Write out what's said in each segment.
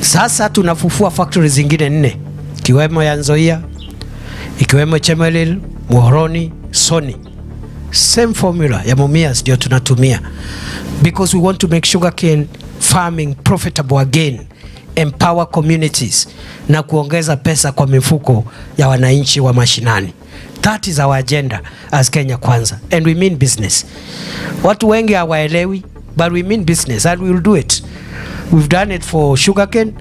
Sasa tunafufua factory zingine 4, ikiwemo ya Nzoia, ikiwemo Chemelil, Muhoroni, Sony. Same formula ya Mumias ndio tunatumia, because we want to make sugarcane farming profitable again, empower communities na kuongeza pesa kwa mifuko ya wananchi wa mashinani. That is our agenda as Kenya Kwanza, and we mean business. Watu wengi hawaelewi, but we mean business and we will do it. We've done it for sugarcane,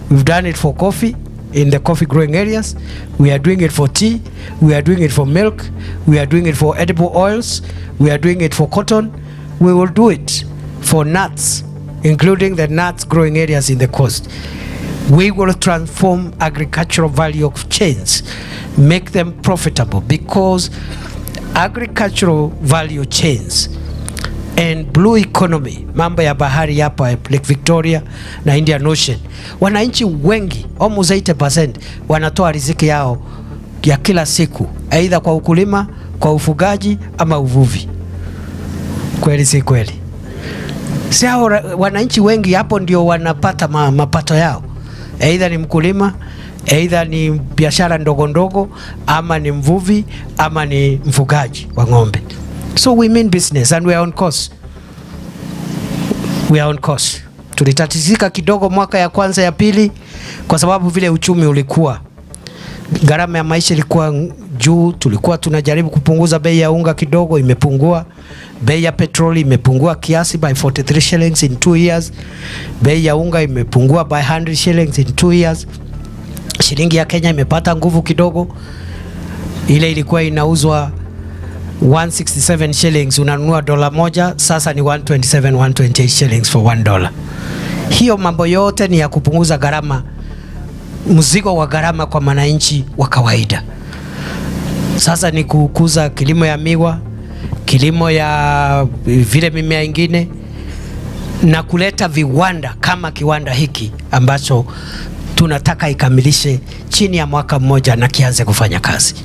we've done it for coffee in the coffee growing areas, we are doing it for tea, we are doing it for milk, we are doing it for edible oils, we are doing it for cotton, we will do it for nuts, including the nuts growing areas in the coast. We will transform agricultural value chains, make them profitable, because agricultural value chains and blue economy, mambo ya bahari hapa Lake Victoria na Indian Ocean, wananchi wengi almost 80% wanatoa riziki yao ya kila siku aidha kwa ukulima, kwa ufugaji ama uvuvi. Kweli si kweli? Si hao wananchi wengi hapo ndio wanapata mapato yao, aidha ni mkulima, aidha ni biashara ndogo ndogo, ama ni mvuvi, ama ni mfugaji wa ng'ombe. So we mean business and we are on course. We are on course. Tulitatizika kidogo mwaka ya kwanza ya pili kwa sababu vile uchumi ulikuwa, gharama ya maisha ilikuwa juu, tulikuwa tunajaribu kupunguza bei ya unga kidogo, imepungua. Bei ya petroli imepungua kiasi by 43 shillings in 2 years. Bei ya unga imepungua by 100 shillings in 2 years. Shilingi ya Kenya imepata nguvu kidogo. Ile ilikuwa inauzwa 167 shillings unanunua dola moja, sasa ni 127, 128 shillings for $1. Hiyo mambo yote ni ya kupunguza gharama, mzigo wa gharama kwa mwananchi wa kawaida. Sasa ni kukuza kilimo ya miwa, kilimo ya vile mimea ingine, na kuleta viwanda kama kiwanda hiki ambacho tunataka ikamilishe chini ya mwaka mmoja na kianze kufanya kazi.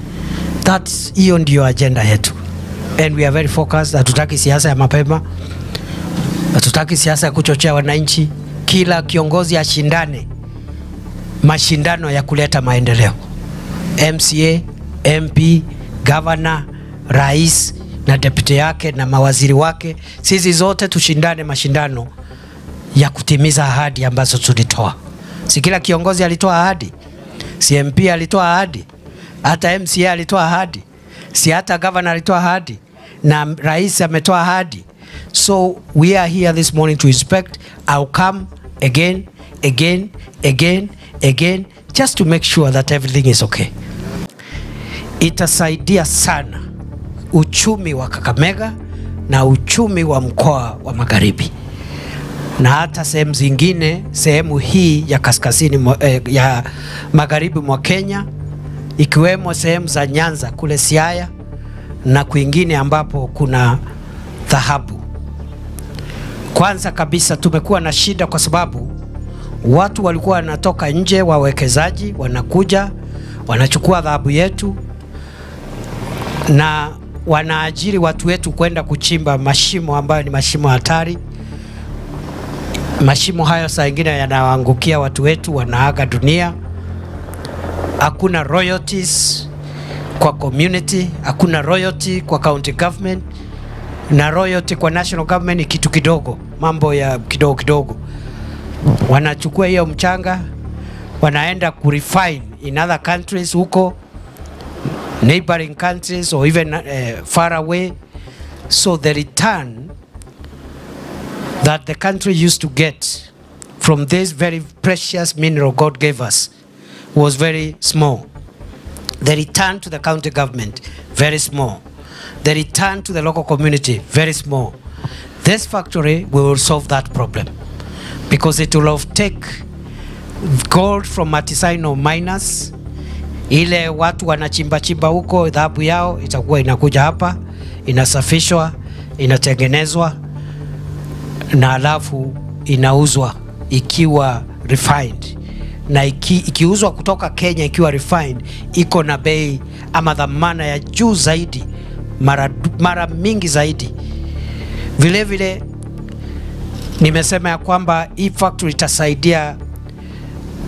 That's, hiyo ndio agenda yetu. And we are very focused. Hatutaki siasa ya mapema, hatutaki siasa ya kuchochea wananchi. Kila kiongozi ashindane mashindano ya kuleta maendeleo. MCA, MP, governor, rais na deputy yake na mawaziri wake, sisi zote tushindane mashindano ya kutimiza ahadi ambazo tulitoa. Si kila kiongozi alitoa ahadi, si MP alitoa ahadi, hata MCA alitoa ahadi, si hata governor alitoa ahadi, na rais ametoa ahadi. So we are here this morning to inspect. I'll come again, again, again, again, just to make sure that everything is okay. Itasaidia sana uchumi wa Kakamega na uchumi wa mkoa wa Magharibi na hata sehemu zingine, sehemu hii ya kaskazini ya magharibi mwa Kenya, ikiwemo sehemu za Nyanza kule Siaya na kwingine ambapo kuna dhahabu. Kwanza kabisa tumekuwa na shida kwa sababu watu walikuwa wanatoka nje, wawekezaji wanakuja wanachukua dhahabu yetu na wanaajiri watu wetu kwenda kuchimba mashimo ambayo ni mashimo hatari. Mashimo hayo saa ingine yanaangukia watu wetu, wanaaga dunia. Hakuna royalties kwa community, hakuna royalty kwa county government, na royalty kwa national government ni kitu kidogo, mambo ya kidogo kidogo. Wanachukua hiyo mchanga, wanaenda kurefine in other countries huko, neighboring countries or even far away. So the return that the country used to get from this very precious mineral God gave us was very small. The return to the county government, very small. The return to the local community, very small. This factory will solve that problem because it will take gold from artisanal miners. Ile watu wanachimba chimba huko, dhahabu yao itakuwa inakuja hapa, inasafishwa, inatengenezwa na alafu inauzwa ikiwa refined. Na ikiuzwa kutoka Kenya ikiwa refined, iko na bei ama dhamana ya juu zaidi, mara mingi zaidi. Vile vile nimesema ya kwamba hii factory itasaidia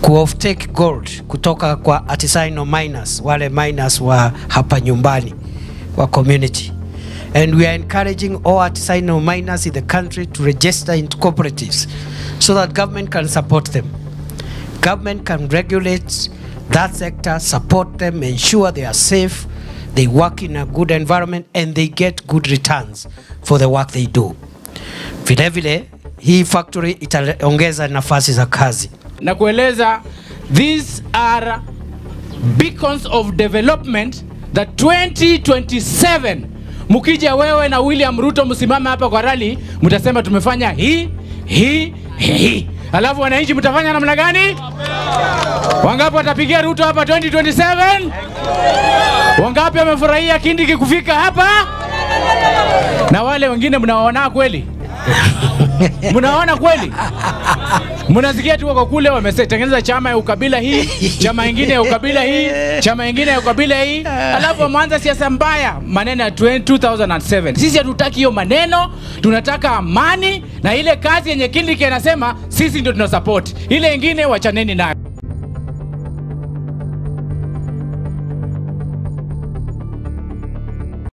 ku offtake gold kutoka kwa artisanal miners, wale miners wa hapa nyumbani wa community. And we are encouraging all artisanal miners in the country to register into cooperatives so that government can support them. Government can regulate that sector, support them, ensure they are safe, they work in a good environment, and they get good returns for the work they do. Vile vile, hii factory itaongeza nafasi za kazi. Na kueleza, these are beacons of development that 2027 mukija wewe na William Ruto msimame hapa kwa rally, mtasema tumefanya hii, hii, hii. Alafu wananchi mtafanya namna gani? Wangapi watapigia Ruto hapa 2027? Wangapi wamefurahia Kindiki kufika hapa? Na wale wengine mnaona kweli? Mnaona kweli? Mnasikia tu wako kule wametengeneza chama ya ukabila hii, chama ingine ya ukabila hii, chama ingine ya ukabila hii. Alafu wameanza siasa mbaya, maneno ya 2007. Sisi hatutaki hiyo maneno, tunataka amani na ile kazi yenye Kindiki anasema sisi ndio tunasupport. Ile ingine wachaneni nayo.